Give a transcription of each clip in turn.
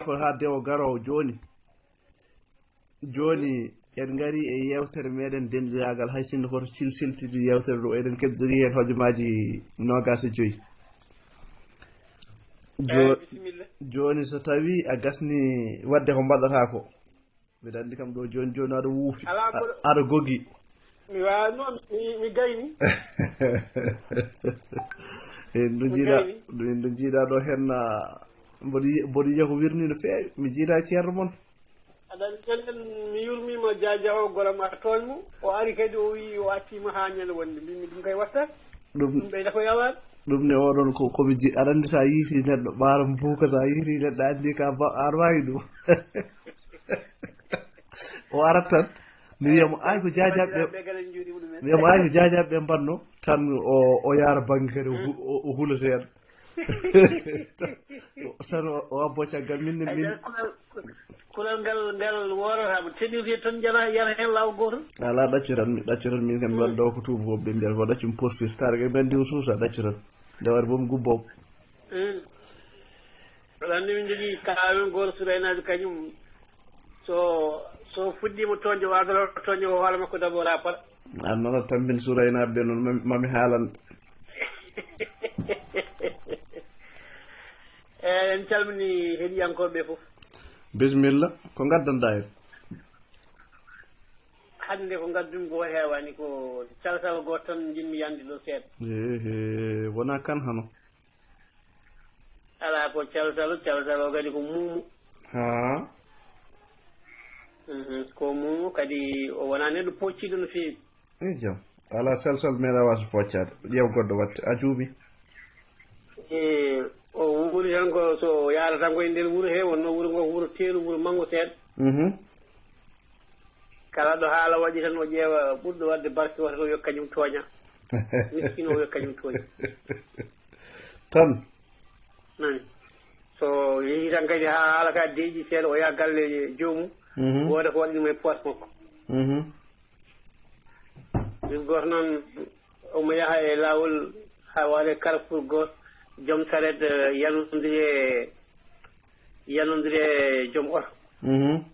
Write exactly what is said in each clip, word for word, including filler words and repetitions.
ko haa dewo garoowo jooni. Jooni, en ngari e yeewtere meɗen denndiraagal, hay sinno koto silsiltidi yeewtere ɗo, eɗen keddori heen hojomaaji noogaas e joyi. Jo-, Eey, bisimilla. Jooni, so tawii a gasni waɗde ko mbaɗataa ko, mbiɗa anndi kam ɗo jooni jooni aɗa wuufi. Alaa ko A-, aɗa gogi. Mi waawa noon, mi, mi gayni. En ɗo Mi njiiɗa, gayni. En ɗo njiiɗa ɗo heen, ah, mboɗo yi-, mboɗo yiya ko wirni no feewi. Mi jiidaa ceerno mon. Aɗa anndi, enen mi yurmiima Jaaja o, goram a tooñ mo. O ari kadi o wiyi o acciima haa ñande wonde. Mbimi ɗum kay watta. Ɗum Ɗum ɓeyda ko yawaani. Ɗum ne oɗon ko, ko mi ji-, aɗa anndi so a yiiti neɗɗo, ɓaara mbuuka, so a yiiti neɗɗo, anndi ka ba-, aɗa waawi ɗum. O arat tan, mi wiya mo, "Ay, ko Jaaja ɓe," Banndiraaɓe ɓe kala en njuuriima ɗumen. Mi wiya mo, "Ay, ko Jaaja ɓe mbanno." Tan o, o yaara bannge kadi, o hu-, o, o hula seeɗa. Tan o, o abbo caggal min, ne, min. Aja, kulal, kulal ngal, ngal woorata mo. Tenirde tan jara, yara heen laaw gooto. Alaa, ɗaccu tan, mi ɗaccu tan, min kam mi waɗa ɗo ko tuubu, woɓɓe mbiyata ko ɗaccu mi porfir. Taare kay mbendi o suusa, ɗaccu tan. Nde wari boom gubbo. Mm. Aɗa anndi min njogii kaawen gooto Suraynaajo kañum. So, so fuɗɗiima toñde, o adoro toñde o hoore makko d'abord haa paɗa. An noon a tambin Suraynaaɓe ɓe noon, mami, mami haalan. Eey, en calminii heɗiyankooɓe ɓe fof. Bisimilla, ko ngaddanɗaa en? Hannde ko ngaddumi ko heewaani, ko calsal gooto tan njiɗmi yande ɗo seeɗa. Ehe, wonaa kan hano? Alaa ko calsal, calsal o kadi ko muumo. Haa. Mhm, ko muumo kadi o wonaa neɗɗo poocciiɗo no feewi. E jam. Alaa, calsal meeɗaa waasde fooccaade. Ƴeew goɗɗo waɗte. A juumii. E, o wuuri tan ko so o yaara tan ko e nder wuro he, wonno wuro ngo ko wuro teeru, wuro manngo seeɗa. Mhm. Kala ɗo haala waɗi tan o ƴeewa ɓurɗo waɗde barke wata o wiya kañum tooña. Miskino o wiya kañum tooña. Tan. Nani. So yehi tan kadi haa haala ka deeƴi seeɗa, o yaha galle joomum. Mhm. Wooda ko waɗanimo e poos makko. Mhm. Bis gooto noon, omo yaha e laawol, haa waɗa e carrefour gooto, joom saret, eh, yanondiri e, yanondiri e joom oto. Mhm.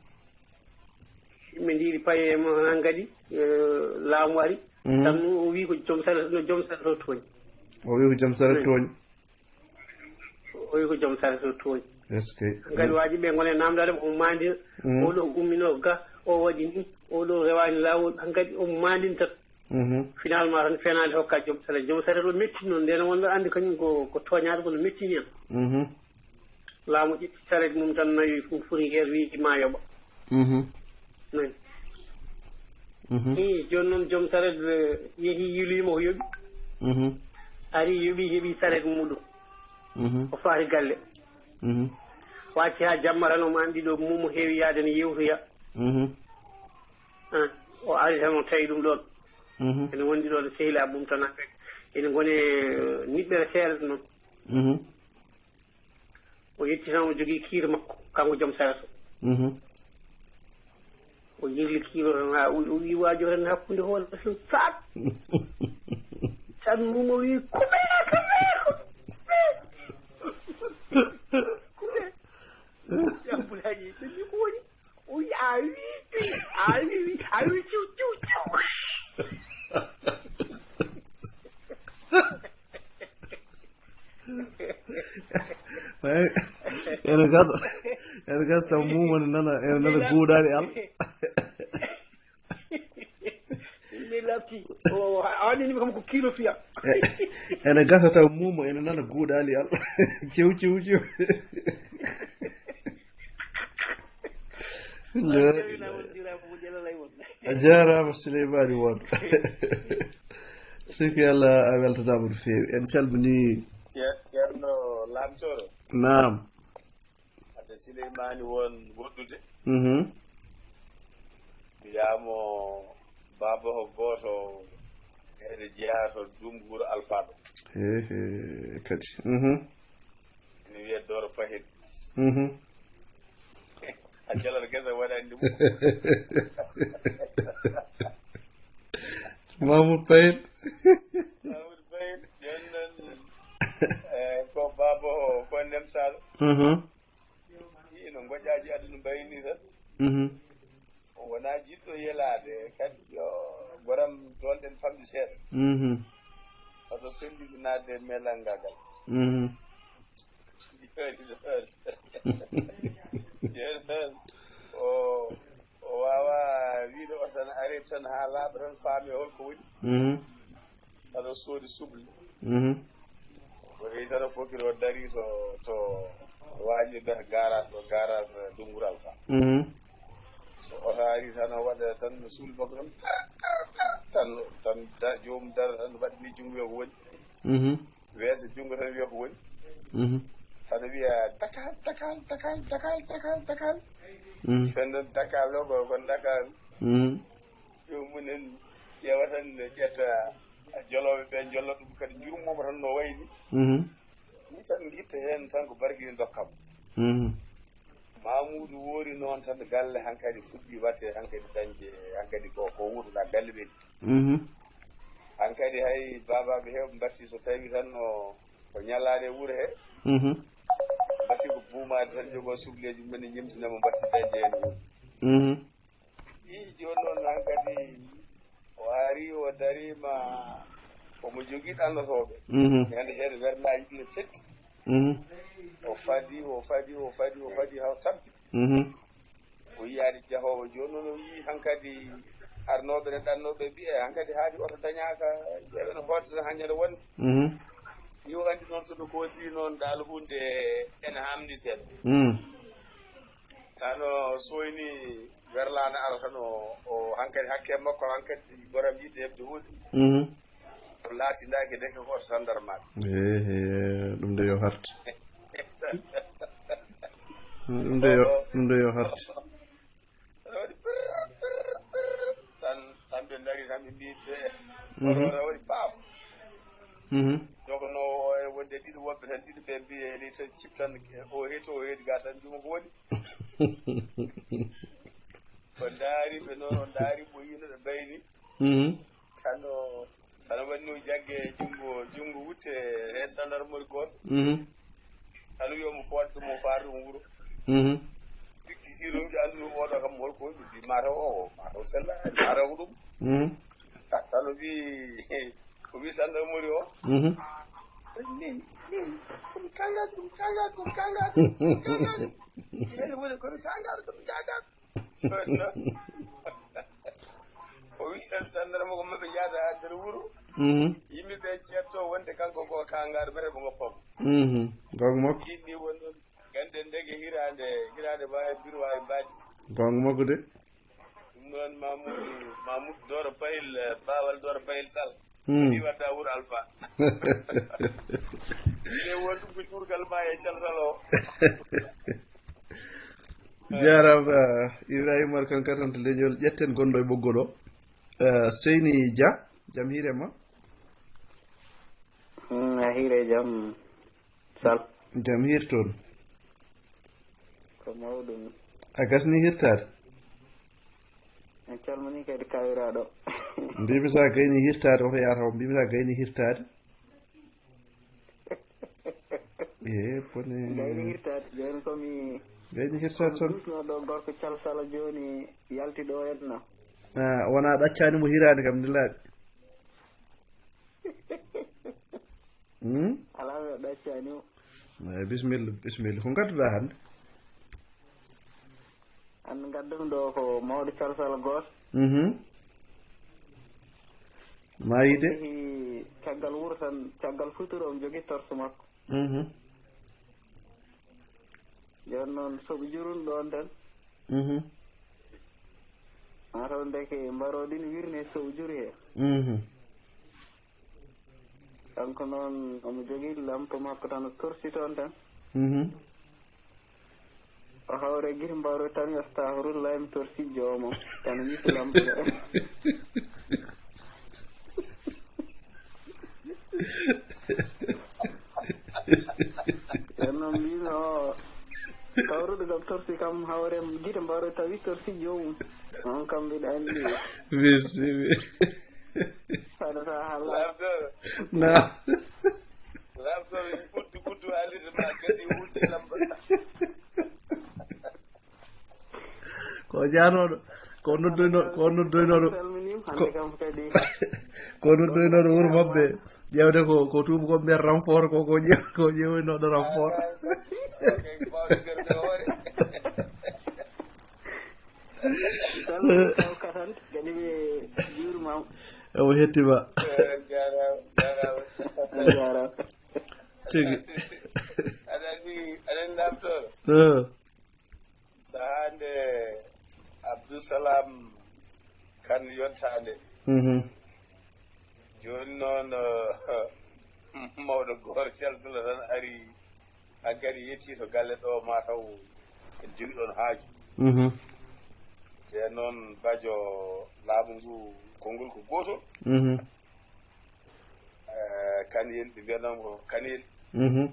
Ɓe ndiiɗi paye mo han kadi, eh, laamu ari. Mhm. Tan o wi ko joom saret, no joom saret o tooñi. O wi ko joom saret tooñi. O wi ko joom saret o tooñi. Est-ce que? Hankadi waaji ɓe ngona e naamndaade mo, omo maandina. Mhm. Oɗo umminoo ga, o waɗi ni, oɗo rewaani laawol, hankadi omo maandina tan. Mhm. Finalement tan fenaande hokka joom saret. Joom saret o metti noon, ndeen wonɓe anndi kañum ko, ko tooñaaɗo, kono mettini en. Mhm. Laamu ƴetti saret mum tan nawi ɗum foti yeeso, wi ma yoɓa. Mhm. Nani. Mhm. Ii, jooni noon joom saret, eh, yehi yiiloyii mo ko yoɓi. Mhm. Ari yoɓi, heɓi saret muɗum. Mhm. O faati galle. Mhm. Wacci haa jamma tan omo anndi ɗo muumo heewi yaade ne yewtoya. Mhm. Ah, o ari tan o tawi ɗum ɗoon. Mhm. Ene wondi ɗoon sehilaaɓe mum tan, ene ngoni, eh, niɓɓere seeɗa noon. Mhm. O yetti tan, o jogii kiiro makko, kanko joom saret o. Mhm. O yirli kiiro tan, haa o, o wii waajo tan hakkunde hoore tan, saat. Tan muumo wii, "Kuɓe, kuɓe, kuɓe." Kuɓe. Abdoulaye, ɓe mbii, "Ko woni?" O wii, "A wii, a wii, a wii, ciw, ciw, ciw." Ene gasa, ene gasa taw muumo ne nana, ene nana guuɗaali Allah. Min lafti. O, a wani ni kam ko kilo fiya. Ene gasa taw muumo ene nana guuɗaali Allah. Ciw, ciw, ciw. La ilaha. A jaaraama Souleymane Won. Siki Allah a weltanaama no feewi. En calminii. Ceer-, Ceerno Lamtooro. Naam. Hadde Souleymane Won woɗɗude. Mhm. Wiyaamo baaba o gooto ene jeyaa to Duum Guuro Alfaaɗo. He, he, kadi. Mhm. Ene wiyee Dooro Pahel. Mhm. A jalan gesa waɗani ɗum. Mamoud Payet. Mamoud Payet, jooni noon, eh, ko baaba o, ko Ndem Sall. Mhm. Ina No goƴaaji aduna mbayni tan. Mhm. O wonaa jiɗɗo yelaade, kadi yo goram doolɗen famɗi seeɗa. Mhm. Hoto felliti naatde e melangal ngal. Mhm. Jooni noon. Jooni noon. O, o waawaa wiide o tan ari tan haa laaɓa tan faami hol ko woni. Mhm. Aɗa soodi suble. Mhm. O rewi tan o fokiri o dari to, to waaji nder garage ɗo, garage Dunngural ka. Mhm. So oto ari tan o waɗa tan no suble makko tan, tan, tan da-, joomum daro tan waɗi ni junngo yo ko woni. Mhm. Weeso junngo tan wiya ko woni. Mhm. Tan wiya dakal, dakal, dakal, dakal, dakal, dakal. Mhm. Ɓen ɗon dakal ɗo ko, ko dakal. Mhm. Joomum en ƴeewa tan ƴetta jolooɓe ɓe, jolla ɗum kadi njurmooma tan no wayni. Mhm. Ni tan ngitta heen tan ko barki ndokkam. Mhm. Mamuudu woori noon tan galle hankadi fuɗɗi watte hankadi dañde hankadi ko, ko wuurɗa galle ɓe. Mhm. Hankadi hay baabaaɓe heewɓe mbattii so tawi tan no ko ñalaade wuro he. Mhm. Mbattii ko buumaade tan jogoo subleeji mum en ñemtina mo mbattii dañde heen wuuro. Mhm. Ii, jooni noon hankadi o ari, o dariima, omo jogii ɗannotooɓe. Mhm. Ñande heen werlaaji ɗi no teddi. Mhm. O fadi, o fadi, o fadi, o fadi, haa o tampi. Mhm. O yiyaani jahoowo. Jooni noon o yii hankadi arnooɓe ne ɗannooɓe mbiya, hankadi haadi oto dañaaka, ƴeewen hoodata haa ñande wonde. Mhm. Yo anndi noon so ɓe koosii noon daal huunde ene haamni seeɗa. Mhm. Tan o sooyni werlaana ara tan o, o hankadi hakke makko hankadi goram yiɗde heɓde huunde. Mhm. O laatindaaki ndeke ko oto sandarmaaɓe. Ehe, ɗum de yo hart. Ɗum de yo, ɗum de yo hart. Aɗa waɗi pirr, pirr, pirr. Tan, tan ɓe ndari tan ɓe mbii te. Mhm. Oto waɗi paaf. Mhm. Jogono o e wonde ɗiɗo woɓɓe tan ɗiɗo ɓe mbii e ley tan cip tan o heeti o heeti ga tan juma ko woni. Ko ndaari ɓe noon, o ndaari mo yiino ɓe mbayni. Mhm. Tan o, tan o waɗi noon jagge junngo, junngo wutte he sandar mori gooto. Mhm. Tan o wiya omo fooɗa ɗum, o faara ɗum wuro. Mhm. Bikki si ronki anndude oɗo kam hol ko woni, mbi mataw o, mataw sella, mataw ko ɗum. Mhm. Tan o wi, o wi sandar mori o. Mhm. Min, min, komi kangaji, komi kangaji, komi kangaji, komi kangaji. Heen woni komi kangaji, komi kangaji. O wi tan sandara mo ko maɓe yaada haa nder wuro. Mhm. Yimɓe ɓe ceetto wonde kanko ko kangaɗo mete ko ngoppa mo. Mhm. Gonga makko. Yiɗni won ɗon ganden ndege hiraande, hiraande ma e biro e mbaji. Gonga makko de. Ɗum noon Mamoudou, Mamoudou Doro Bayil, eh, Bawal Doro Bayil Sall. Hmm. Ni wadda wuro Alpha. Ine won ɗum ko cuurgal ma e calsal o. Jaaraama, Ibrahima Umar Kankara to leñol. Ƴetten gonɗo e ɓoggol o. Eh, Seyni Dia, jam hiire ma? Hmm, a hiire jam, Sal. Jam hiir toon. Ko mawɗum. A gasni hirtaade? En calmini kadi kawiraaɗo. Mbimi sa gayni hirtaade, oto yaata o, mbimi sa gayni hirtaade. E, bone. Gayni hirtaade, jooni ko mi gayni hirtaade toon. Dusno ɗo gorko calsala jooni yalti ɗo enno. Ah, wona ɗaccani mo hiraade kam, ne laaɓi. Hmm? Alaa mi ɗaccani mo. Eh, bisimilla, bisimilla. Ko ngadduɗaa hannde? Hannde ngaddumi ɗo ko mawɗo calsala gooto. Mhm. Maa yiide? Yehi caggal wuro tan, caggal futuro omo jogii torse makko. Mhm. Jooni noon, so ɓe jurun ɗoon tan. Mhm. Maa taw ndeke mbaroo ɗin wirne so ɓe juri hee. Mhm. Kanko noon, omo jogii lampa makko tan, o torsi toon tan. Mhm. O hawre gite mbaroo tan, yo astahfirullahi, mi torsi joomam. Tan o yisi lampa ɗo. Nden noon mbiymi o, kawruɗo kam torsi kam hawre gite mbaroo tawi torsi joomum. On kam mbiɗa anndi. Merci, oui. Saɗata hala. Labdoro. Na. Labdoro, ɓuddu, ɓuddu haalirde ma, gasi wulde lamba. Ko jaanooɗo, ko noddoyno-, ko noddoynooɗo, salminiima, ko hannde kam kadi. Ko noddoynooɗo wuro maɓɓe, ƴeewde ko, ko tuubakooɓe mbiyata renfort ko, ko ƴeew-, ko ƴeewoynooɗo renfort. Salmini taw katan, kadi ɓe juurmaama. Omo hetti ma. Eh, jaaraama, jaaraama. A jaaraama. Tigi. Aɗa anndi, aɗa anndi lamtooro? Eh. Sahaa nde Abdussalam Kan yontaa nde. Mhm. Jooni noon, mawɗo gooro Calsala tan ari, hankadi yettii to galle ɗo, ma taw en jogi ɗoon haaju. Mhm. Nden noon, bajo laamu ngu, konngol ko gootol. Mhm. Eh, Kanel, ɓe mbiyanoo mo Kanel. Mhm.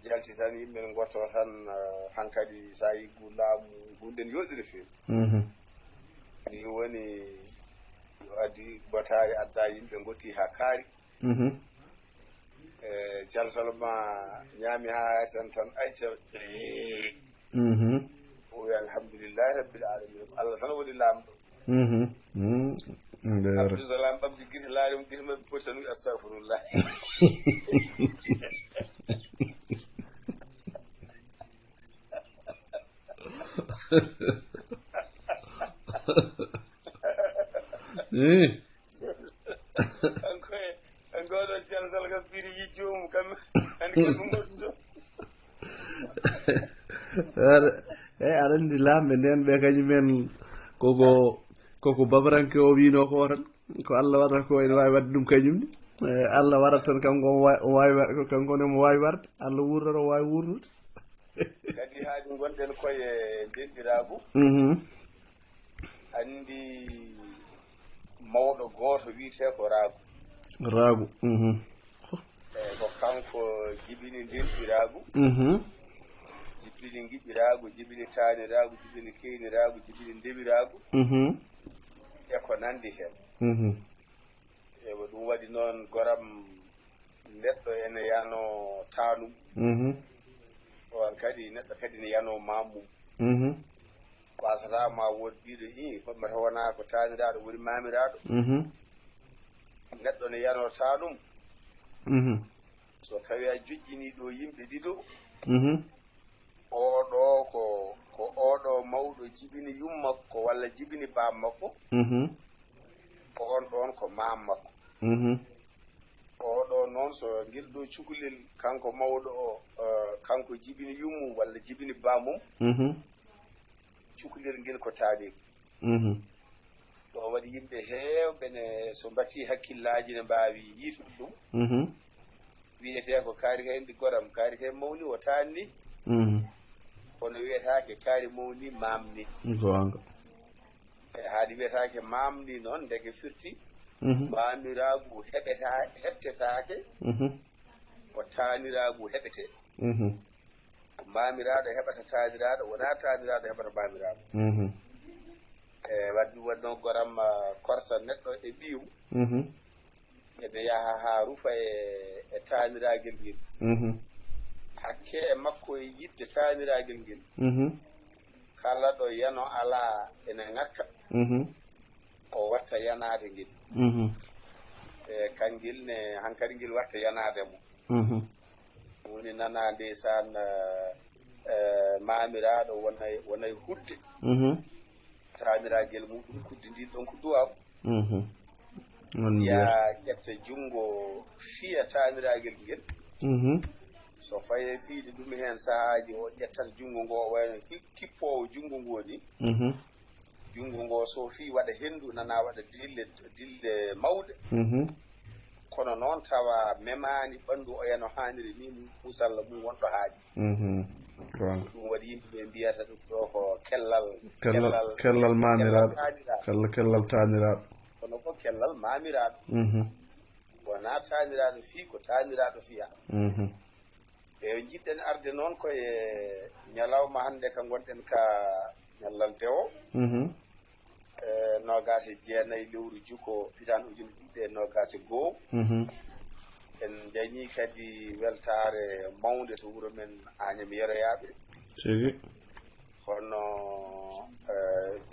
Jalti tan, yimɓe ne ngottoo tan, eh, hankadi so a yii ngu laamu ngu, nden yooɗi no feewi. Mhm. Ni woni, o addi botaari, adda, yimɓe ngotti haa kaari. Mhm. Eh, Calsal ma ñaami haa tan, tan, ay, Cal-, Mhm. O wi, "Alhamdulillahi Rabbil Alamin." Ko Allah tan woni laamɗo. Mhm. Mhm. Ndeer. Abdou Salam ɓamti gite, laari mo gite maɓɓe poti tan, wi, "Astagfirullah." Eh. Kanko e, kanko oɗo Calsal kam firi yi joomum kam, hannde kam ɗum waɗi ɗo. Aɗa, eh, aɗa anndi laamɓe ndeen ɓe kañumen koko, koko babaranke o wiinoo ko tan. Ko Allah waɗata ko ene waawi waɗde ɗum kañum ne. Eh, Allah waɗata tan kanko omo wa-, omo waawi wa-, ko kanko ne omo waawi waɗde. Allah wuurata o waawi wuurnude. Kadi haade ngonɗen koye denɗiraagu. Mhm. Anndi mawɗo gooto wiyetee ko Raagu. Raagu, mhm. Eey, ko kanko jibini denɗiraagu. Mhm. Jibini ngiƴiraagu, jibini taaniraagu, jibini keyniraagu, jibini ndewiraagu. Mhm. E ko nanndi heen. Mhm. Ewa, ɗum waɗi noon, goram, neɗɗo ene yanoo taanum. Mhm. On kadi, neɗɗo kadi ne yanoo maamum. Mhm. Wasata ma wood biiɗo, "Ii, hommata wonaa ko taaniraaɗo woni maamiraaɗo." Mhm. Neɗɗo ne yanoo taanum. Mhm. So tawii a joƴƴinii ɗo yimɓe ɗiɗo, mhm, oɗo ko, ko oɗo mawɗo jibini yum makko walla jibini baam makko, mhm, ko on ɗoon ko maam makko. Mhm. Oɗo noon, so ngel ɗo cukalel, kanko mawɗo o, eh, kanko jibini yummum walla jibini baamum, mhm, cukalel ngel ko taanirgel. Mhm. Ɗo waɗi yimɓe heewɓe ne, so mbattii hakkillaaji, ne mbaawi yiitude ɗum. Mhm. Wiyetee ko kaari kay ndi goram, kaari kay mawni o taanni. Mhm. Kono wiyetaake kaari mawni maamni. Goonga. E haade wiyetaake maamni noon, ndeke firti, mhm, maamiraagu heɓeta-, heɓtetaake, mhm, ko taaniraagu heɓetee. Mhm. Ko maamiraaɗo heɓata taaniraaɗo, wonaa taaniraaɗo heɓata maamiraaɗo. Mhm. E wadde, wonno goram, ah, korsa neɗɗo e ɓiyum. Mhm. Eɓe yaha haa rufa e, e taaniraagel ngel. Mhm. Hakke e makko e yiɗde taaniraagel ngel. Mhm. Kala ɗo yano alaa ene ŋakka. Mhm. O watta yanaade ngel. Mhm. E kangel ne, hankadi ngel watta yanaade mo. Mhm. Woni nana ndeysaan, eh, eh, maamiraaɗo wonay, wonay hudde. Mhm. Taaniraagel muɗum kuddidin ɗon ko duwaaw. Mhm. On mbiya. Yaa ƴetta junngo fiya taaniraagel ngel. Mhm. So fayee fiyde ɗum heen sahaaji, o ƴettat junngo ngo, o wayno ki-, kippoowo junngo ngo ni. Mhm. Junngo ngo so fii waɗa henndu, nana waɗa dille, dille mawɗe. Mhm. Kono noon tawa memaani ɓanndu oya no haaniri ni, mu-, musalla mum wonɗo haaƴi. Mhm. Goonga. Ɗum waɗi yimɓe ɓe mbiyata ɗum ɗo ko kellal, kellal, kellal, kellal maamiraaɗo. Taaniraaɗo. Kalla kellal taaniraaɗo. Kono ko kellal maamiraaɗo. Mhm. Wonaa taaniraaɗo fii, ko taaniraaɗo fiya. Mhm. E njiɗɗen arde noon ko e ñalawma hannde ka ngonɗen ka ñallal dewo. Mhm. E noogaas e jeenayi lewru juko hitaande ujunere ɗiɗi e noogaas e goo. Mhm. En dañii kadi weltaare mawnde to wuro men Añam Yeroyaaɓe. Tigi. Kono, e,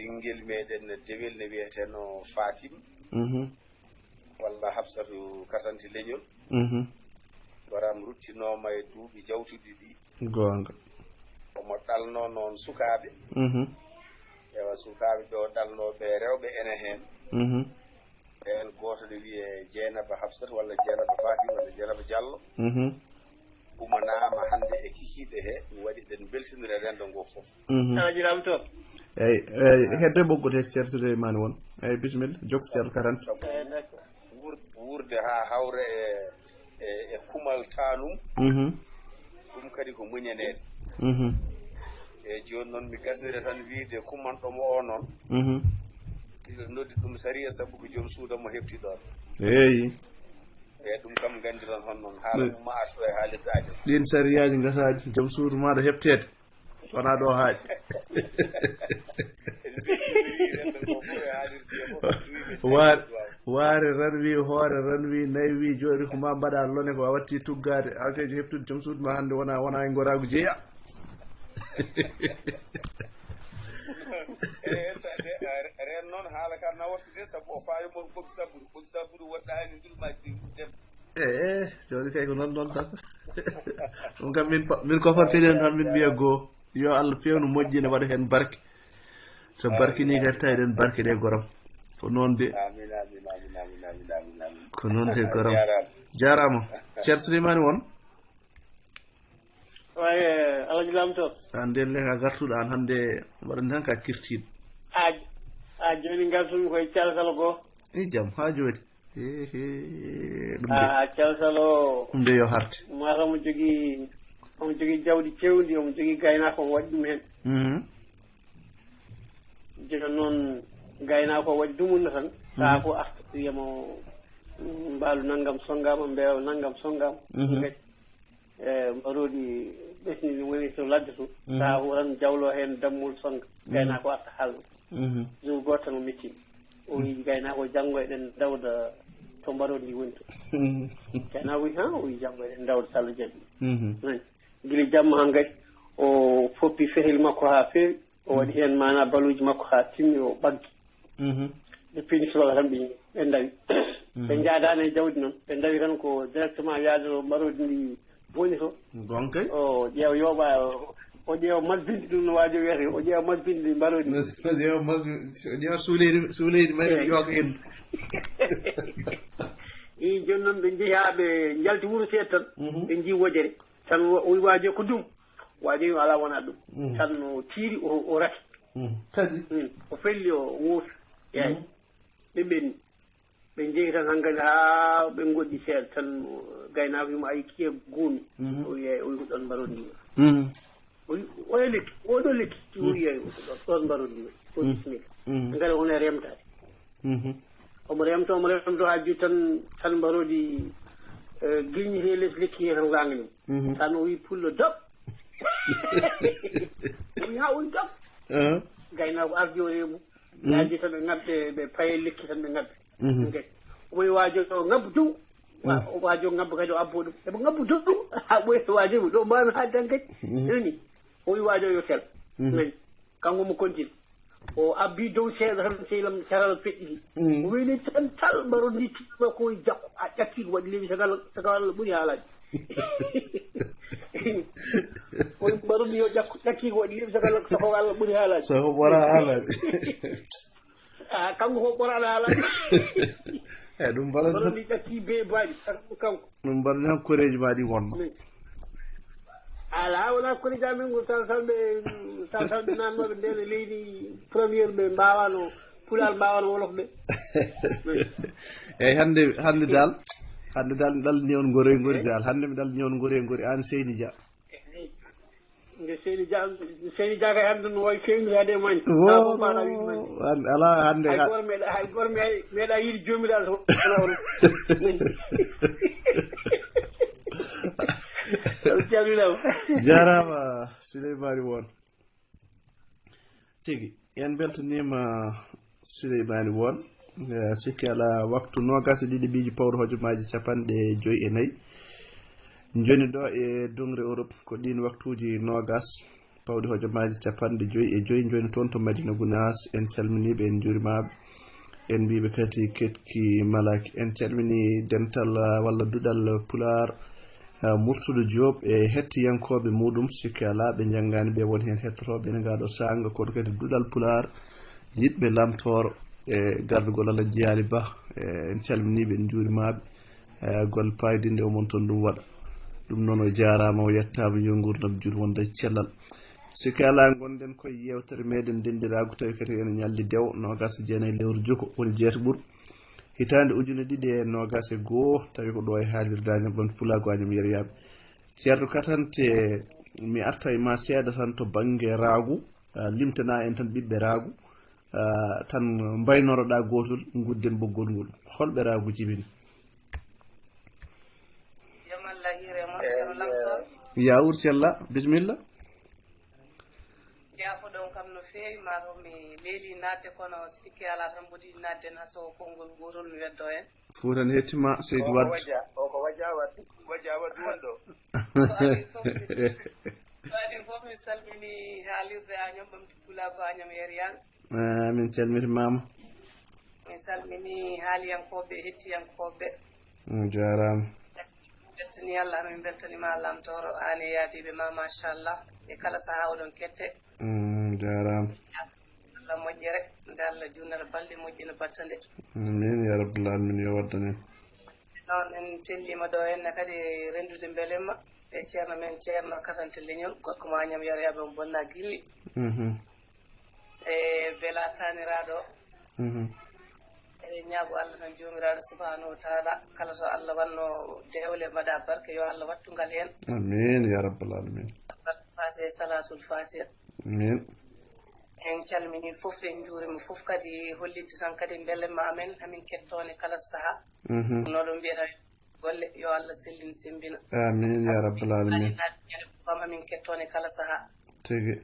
Ɓinngel meɗen dewel ne wiyeteno Fatim, mhm, walla Hafsatu Kasanti Leñol. Mhm. Goram ruttinooma e duuɓi jawtuɗi ɗi. Goonga. Omo ɗalno noon sukaaɓe. Mhm. Ewa, sukaaɓe ɓe o ɗalno ɓe rewɓe ene heen. Mhm. Ɓeen gooto ne wiyee Jeynaba Hafsat walla Jeynaba Fatim walla Jeynaba Diallo. Mhm. Umanaama hannde e kikiiɗe he, mi waɗi ɗen mbeltinire renndo ngoo fof. Mhm. Alhaji Lam to. Eyi, eyi, hedde ɓoggol he Ceerno Souleymane won. Eyi, bisimilla, jokku Ceerno Karan. Sabu wuur-, wuurde haa hawra e, e, e kumal taanum. Mhm. Ɗum kadi ko muñaneede. Mhm. Eyi, jooni noon mi gasnire tan wiide kumanɗo mo o noon. Mhm. Miɗo noddi ɗum sariya sabu ko joom suudo mo heɓti ɗoon. Eyi. Eyi, ɗum kam nganndiron hon noon. Haala ɗum ma artu e haalirde ajo. Ɗiin sariyaaji ngasaaji, joom suudu maaɗa heɓteede. Wonaa ɗo haaɗi. Waare, waare ran wi, hoore ran wi, nayi wi, jooɗi ko ma mbaɗa lone ko a watti tuggaade. Alkeeji heɓtude joom suudu ma hannde wona, wona e ngoraagu jeya. Eyi, sa-, de-, a re-, reen noon haala ka nawata de, sabu o faawi mon ɓogi sabbudu, ɓogi sabbudu woɗɗaani ndulmaaji ɗi dem. Eyi, jooni kay ko noon noon tan. Ɗum kam min pa-, min kofortiɗen tan, min mbiya goo. Yo Allah feewnu moƴƴina, waɗa heen barke. So barkinii kadi tawi eɗen barke ɗe goram. Ko noon de. Amin, amin, amin, amin, amin, amin, amin. Ko noon de goram. Jaaraama. Jaaraama. Ceerno Souleymane won? Waye, Alhaji Lam to. An ndeen le ka gartuɗo an hannde, mbaɗa ni tan ka kirtiiɗo. A, a jooni ngartumi koye calkal goo. E jam, haa jooni. He, he, ɗum de. A, calkal o. Ɗum de yo harte. Mata omo jogii, omo jogii jawdi cewndi, omo jogii gaynaako, omo waɗi ɗum heen. Mhm. Jooni noon, gaynaako o waɗi dumunna tan. Mhm. Taa ko arta wiyamo, mm, mbaalu nanngam sonngaama, mbeewa nanngam sonngaama. Mhm. Ngati, e, mbaroodi ɓesni ne woni to ladde to. Mhm. Taa ko tan jawlo heen dammol sonnga. Mhm. Gaynaako arta haalno. Mhm. Jour gooto tan o metti. O wiyi gaynaako, janngo eɗen ndawda to mbaroodi ndi woni to. Mhm. Gaynaako wiyi, "Haa?" O wiyi, "Janngo eɗen ndawda so Allah jaɓi." Mhm. Nani? Gila jamma han kadi, o foppi fehel makko haa feewi. O waɗi heen maanaa baluuji makko haa timmi, o ɓaggi. Mhm. Ɓe pini subaka tan ɓe, ɓe ndawi. Mhm. Ɓe njaadaani e jawdi noon. Ɓe ndawi tan ko directement yaade to mbaroodi ndi woni to. Gonkay. O ƴeewa yooɓa, o, o ƴeewa masbinde ɗum no waajo wiyata, o ƴeewa masbinde mbaroodi ndi. O ƴeewa masbi-, o ƴeewa suuleydi, suuleydi mari. Eey. Yooɓa en. Ii, jooni noon ɓe njehi haa ɓe njalti wuro seeɗa tan. Mhm. Ɓe njii wojere. Tan o, o wi waajo ko ɗum. Waajo wi alaa wonaa ɗum. Mhm. Tan o tiiri, o, o raki. Mhm. Kadi? Mm. O felli, o woofi. Eey. Mhm. Ɓe ɓenni. Ɓe njehi tan hankadi haa ɓe ngoɗɗi seeɗa tan, o, gaynaako wi mo, "Ayi, kiye guumi?" Mhm. O wi, "Eey." O wi, "Ko ɗoon mbaroodi ndi woni." Mhm. O wi, "Oya lekki, oo ɗoo lekki?" O wi, "Eey." O wi, "Ko ɗoon, ɗoon mbaroodi ndi woni." O wi, "Bisimilla." Mhm. Hankadi o woni e remtaade. Mhm. Omo remto, omo remto haa jooni tan, tan mbaroodi, eh, gilñi he les lekki he tan laangani mo. Mhm. Tan o wi, "Pullo dop." O wi, "Haa o wi dop." Aha. Gaynaako ardi o reemu. Mhm. Yaaji tan ɓe ŋabbe, ɓe paye lekki tan ɓe ŋabbe. Mhm. Ngati. O wi waajo o ŋabbu dow. Wa-, mhm, o waajo ŋabbu kadi o abbo ɗum. Eɓe ŋabbu dow. Haa ɓoy waajo ɗo mbaano haa dan kadi. Mhm. Nani? O wi waajo yo tel. Mhm. Nani? Kanko mo kontin. O abbi dow seeɗa tan, sey lam caral feƴƴi. Mm. O weli tan tal, mbaroodi ndi tiima ko jakko, a ƴakki ko waɗi lewi sagal, sagal Allah ɓuri haalaade. O wi mbaroodi ndi yo ƴakku, ƴakki ko waɗi lewi sagal, sago Allah ɓuri haalaade. Sago ɓura haalaade. Ah, kanko ko ɓuraɗo haalaade. Eh, ɗum mbaroodi ndi ƴakki be baaɗi, kanko. Ɗum mbaɗa noon koreeji ma ɗi wonno. Alaa, wonaa koreeji amen, ko sal-, salɓe, sal-, salɓe naatnooɓe ndeen e leydi première ɓe mbaawano, Pulaar mbaawano Wolof ɓe. Eeyi, hannde, hannde daal, hannde daal mi ɗalni on ngori ngori daal. Hannde mi ɗalni on ngori ngori, aan Seyni Dia. Nde Seyni Dia, Seyni Dia kay hannde no wayi feewniraade e mani. Woo, taa ko mbaɗa wiide mani. Hannde, alaa hannde. Hay gooto meeɗa, hay gooto meeɗa, meeɗa yiide joomiraaɗo to wona on. On calminaama. Jaaraama, Suleymaani Won. Tigi, en mbeltaniima Suleymaani Won. Eh, sikki alaa, waktu noogaas e ɗiɗi miiji pawɗo hojomaaji cappanɗe joy e nayi. Njoni ɗo e doŋre Europe, ko ɗiin waktuuji noogaas. pawɗi hojomaaji capanɗe joyi e joyi, njoni toon to Madina Gunaas. En calminii ɓe, en njuuriima ɓe. En mbiyii ɓe kadi ketki malaaki. En calminii dental, ah, walla duɗal Pulaar, ah, Murtuɗo Joob e hettiyankooɓe muuɗum. Sikke alaa, ɓe njanngaani ɓe, woni heen hettotooɓe ene ngaa ɗoo saanga, kono kadi duɗal Pulaar, yiɗɓe Lamtooro e gardugol Alhaji Yaali Bah. Eh, en calminii ɓe, en njuuriima ɓe. Eh, golle paydinɗe o mon toon ɗum waɗa. Ɗum noon o jaaraama, o yettaama, yo nguurndam jur wonda e cellal. Sikke alaa, ngonɗen koye yeewtere meɗen Denndiraagu, tawi kadi ene ñalli dewo, noogaas e jeenayi lewru juko, woni jeetaɓuru, hitaande ujune ɗiɗi e noogaas e goo, tawi ko ɗo e haalirde Añam Ɓamte Pulaagu, Añam Yeryaaɓe. Ceerno Katante, mi arta e ma seeɗa tan to bannge Raagu, ah, limtanaa en tan ɓiɓɓe Raagu, ah, tan mbaynoroɗaa gootol, ngudden ɓoggol ngol. Holɓe Raagu jibini? Jam Allah hiire mon, Ceerno Lamtooro. Yaa uur cella, bisimilla. Jaafoɗon kam no feewi, maa to mi leeli naatde, kono sikke alaa tan mboɗi naatde en haa so konngol ngootol mi weddo en. Fuuta ne hettima, Seydi Wadde. O ko Wajja, o ko Wajja Wadde, Wajja Wadde woni ɗo. Ko adii fof mi, ko adii fof mi salmini haalirde Añam Ɓamte Pulaagu, Añam Yeryaaɓe. Eh, min calmitimama. Min salmini haaliyankooɓe, hettiyankooɓe. On jaaraama. Beltani Allah, min beltaniima Lamtooro, aan e yaadiiɓe ma, machallah. E kala sahaa oɗon kette. Mm, jaaraama. Allah moƴƴere, nde Allah junnata balɗe, moƴƴina battande. Amin ya rabbal alamin, yo waddan en. Noon en telliima ɗo henne kadi renndude mbelemma e ceerno men, Ceerno Katante Leñol, gorko mo Añam Yeryaaɓe, on bonna gilli. Mhm. E bela taaniraaɗo. Mhm. Eɗen ñaago Allah tan, Joomiraaɗo Subhaanahu wa Taala, kala to Allah wanno dewle, mbaɗa barke, yo Allah wattu ngal heen. Amin ya rabbal alamin. Barke Faatiha e Salaatul Faatiha. Amin. En calminii fof, en njuuriima fof, kadi hollitde tan kadi mbelemma amen, hamin kettoone kala sahaa. Mhm. No ɗum mbiyata, golle, yo Allah sellin, semmbina. Amin ya rabbal alamin. Kam hamin kettoone kala sahaa. Tigi.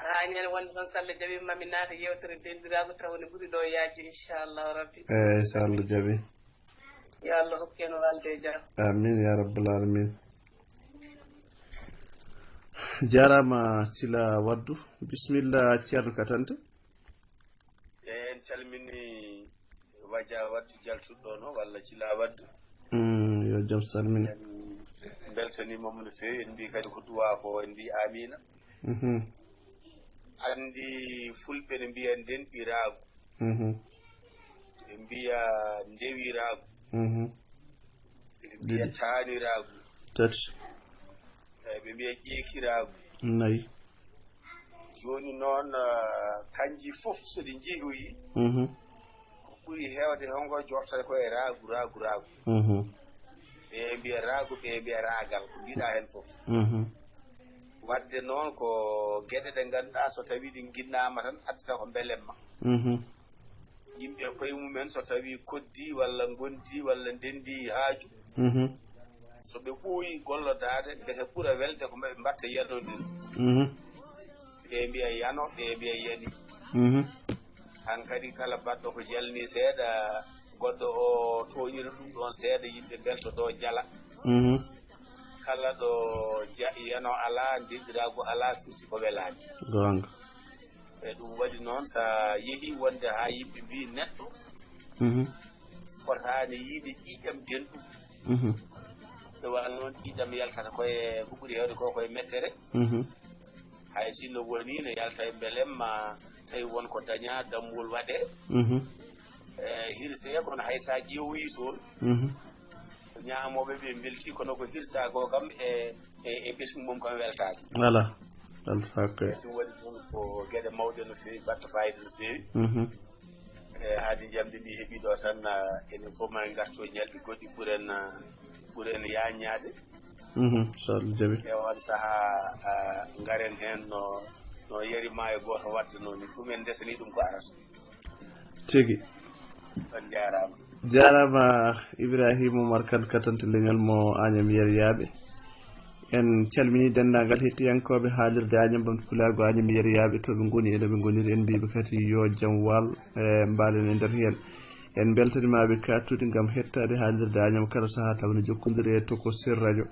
Haa ñande wonde tan, so Allah jaɓi, ma min naata yeewtere Denndiraagu, tawa ne ɓuri ɗo yaajde, inchallahu rabbi. Eeyi, so Allah jaɓi. Yo Allah hokku en walde e jam. Amin ya rabbal alamin. Jaaraama Cila Waddu. Bisimilla, Ceerno Katante. Eeyi, en calmini Waja Waddu jaltuɗo ɗo, no, walla Cila Waddu. Mm, yo jam salmine. En mbeltaniima mo no feewi, en mbii kadi ko duwaa ko, en mbii amiina. Mhm. Anndi fulɓe ne mbiya ndenɗiraagu. Mhm. Ɓe mbiya ndewiraagu. Mhm. Ɓe mbiya ɗiɗi. Taaniraagu. Tati. Eeyi, ɓe mbiya ƴeekiraagu. Nayi. Jooni noon, ah, kanji fof so ɗi njeyoyi, mhm, ko ɓuri heewde hongo joftata ko e raagu, raagu, raagu. Mhm. Ɓe mbiya raagu, ɓe mbiya raagal, ko mbiɗa heen fof. Mhm. Wadde noon ko geɗe ɗe ngannduɗaa so tawii ɗi nginnaama tan addata ko mbelemma. Mhm. Yimɓe koye mumen so tawii koddii walla ngondii walla ndendii haaju, mhm, so ɓe ɓooyii gollodaade, mbete ɓura welde ko ɓe mbaɗta yanodir. Mhm. Ɓe mbiya yano, ɓe mbiya yani. Mhm. Han kadi kala baɗɗo ko jalni seeɗa, goɗɗo o tooñira ɗum ɗoon seeɗa, yimɓe mbelto ɗo jala. Mhm. Kala ɗo ja-, yano alaa, ndenɗiraagu alaa, firti ko welaani. Goonga. E ɗum waɗi noon, so a yehii wonde haa yimɓe mbii neɗɗo, mhm, fotaani yiide ƴiiƴam denɗum. Mhm. Nde wano noon, ƴiiƴam yaltata ko e, ko ɓuri heewde ko, ko e mettere. Mhm. Hay sinno wonii no yalta e mbelemma, tawi won ko dañaa, dammuwol waɗee. Mhm. E, hirsee, kono hay so a ƴeewoyii toon, mhm, ko ñaamooɓe ɓe mbeltii, kono ko hirsaa ko kam e, e, e ɓesngu mum kam weltaaki. Alaa, weltaaki. Ɗum waɗi ɗum ko geɗe mawɗe no feewi, baɗta faayiida no feewi. Mhm. E, haadi njamndi ndi heɓii ɗo tan, ah, enen fof ma en ngartu e ñalɗi goɗɗi ɓuren, ah, ɓuren yaaññaade. Mhm, so Allah jaɓi. E oon sahaa, ah, ngaren heen no, no yari maayo gooto waɗde noon ni. Ɗum en ndesanii ɗum ko arata. Tigi. On njaaraama. Jaaraama Ibrahima Oumar Kane, Katante Leñol mo Añam Yeryaaɓe. En calminii denndaangal hettiyankooɓe haalirde Añam Ɓamte Pulaagu, Añam Yeryaaɓe, to ɓe ngoni e no ɓe ngoniri. En mbiiɓe kadi yo jam wal e mbaalen e nder heen. En mbeltaniima ɓe kaɗtude ngam hettaade haalirde Añam kala sahaa, tawa ne jokkondiri e Tokosir Radio.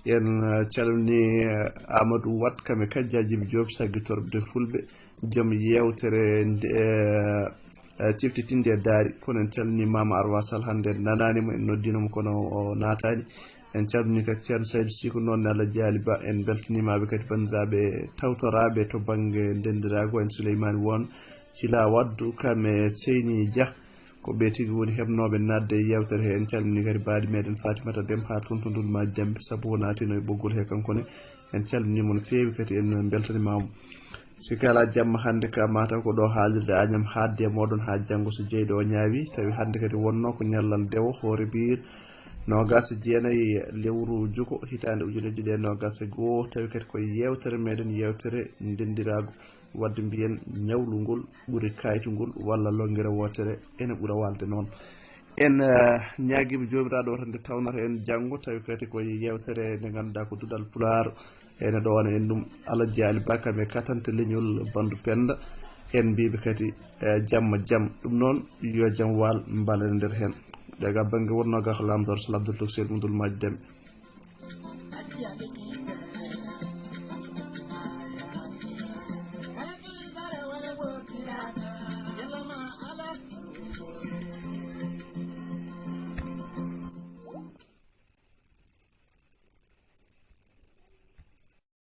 En calmini Amadou Wat kame kajjajiɓe Joop saggitorɓe de fulɓe, joom yewtere nde ciftitinde e daari. Kono en calmini Mama Arwa Sall, hannde en nanaani mo, en noddino mo kono o naataani. En calmini kadi Ceerno Saydu Siko, noon ne Allah jaali ba. En mbeltanimaɓe kadi banndiraaɓe tawtoraaɓe to bannge ndendiraagu, en Suleymaani Won, Cila Waddu kame Seyni Dia. Ko ɓe tigi woni heɓnooɓe naatde e yewtere he. En calmini kadi baaɗi meɗen Fatimata Dem haa Tuntundul Maaji Dembe, sabu o naatino e ɓoggol he kanko ne. En calmini mo no feewi kadi, en mbeltanimaamo. Si kala jamma hannde ka mataw ko ɗo haalirde Añam haadde e moɗon haa janngo so jeyɗo o ñaawi. Tawi hannde kadi wonno ko ñallal dewo hoore biir noogas e jeenayi lewru juko hitaande ujunere ɗiɗi e noogas e goo. Tawi kadi ko yewtere meɗen, yewtere ndendiraagu, wadde mbiyen ñawlu ngol ɓuri kaytu ngol walla longere wootere ene ɓura walde noon. En eh, ñaagiima Joomiraaɗo o tan nde tawnata en janngo, tawi kadi ko yewtere nde ngannduɗaa ko duɗal Pulaar. Ene ɗo wano en ɗum Alhaji Ali Ba kame katante leñol Bandu Penda. En mbiiɓe kadi eh, jamma jam. Ɗum noon yo jam waal mbalene nder heen. Ɗe ga bannge wonnoo ga ko Laamdoor Sal Abdul Tok Seydi Mundul Maaji Demɓe.